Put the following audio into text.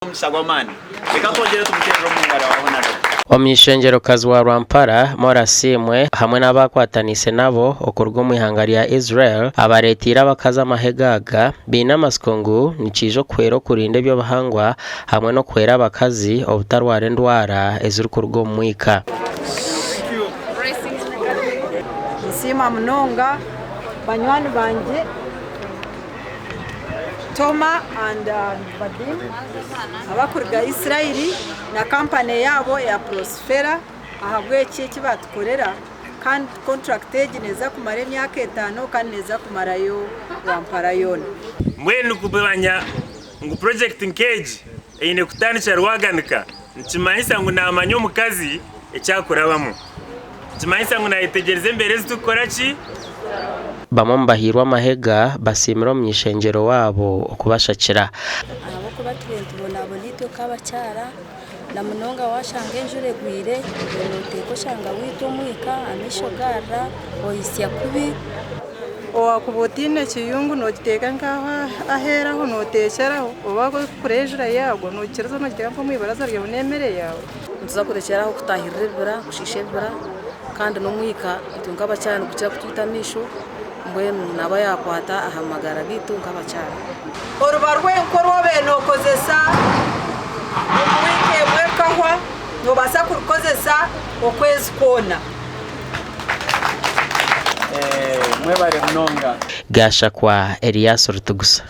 Omugisha gw'amaani. Reka twongyere tumuteerere omu ngaro aho na Rob. Omuny'eishengyero-kazi wa Rwampara, Moraa Asiimwe hamwe n'abakwataniise nabo okuruga omu ihanga rya Israel abareeteire abakazi amahega aga baine amatsiko ngu nikiija okuhwera okurinda eby'obuhangwa hamwe n'okuhwera abakazi obutarwara endwara ezirikuruga omu mwika. Nsiima munonga banywani bangye. Toma and Vadim abakuruga Israel na kampani yaabo eya Prosfera ahabw'eki eki baatukorera kandi kontrakiti egi neeza kumara emyaka etaano kandi neeza kumarayo Rwampara yoona. Mbwenu kumanya ngu purojekiti nk'egi eine kutandikira Rwaganika nikimanyisa ngu naamanya omukazi eki arikurabamu. Nikimanyisa ngu naayetegyereza embeera ezi turikukora ki? Bamwe omu bahairwe amahega basiimire omuny'ishengyero waabo okubashakira. Ahabw'okuba tube nitubonabona itwe nk'abakyara na munonga waashanga enjura egwire iwe nooteeka oshanga waitwa omwika, amaisho gaarira, ohisya kubi. Owakuba otaine kiyungu nokiteeka nk'aho aheeru aho noteekyeraho oba kuri enjura yaagwa nokiriza nokiteeka nk'omu ibaraza ryawe n'emere yaawe. Nituza kurekyera aho kutaahirira ebibira, kushiisha ebibira kandi n'omwika itwe nk'abakyara nigukira kutwita amaisho mbwenu naaba yaakwata aha magara gaitu nk'abakyara. Oruba rwenka oru obaire nookozesa omu wiiki emwe ekahwa, noobaasa kurukozesa okwezi kwona. Mwebare munonga. Gashakwa Elias Rutugusa.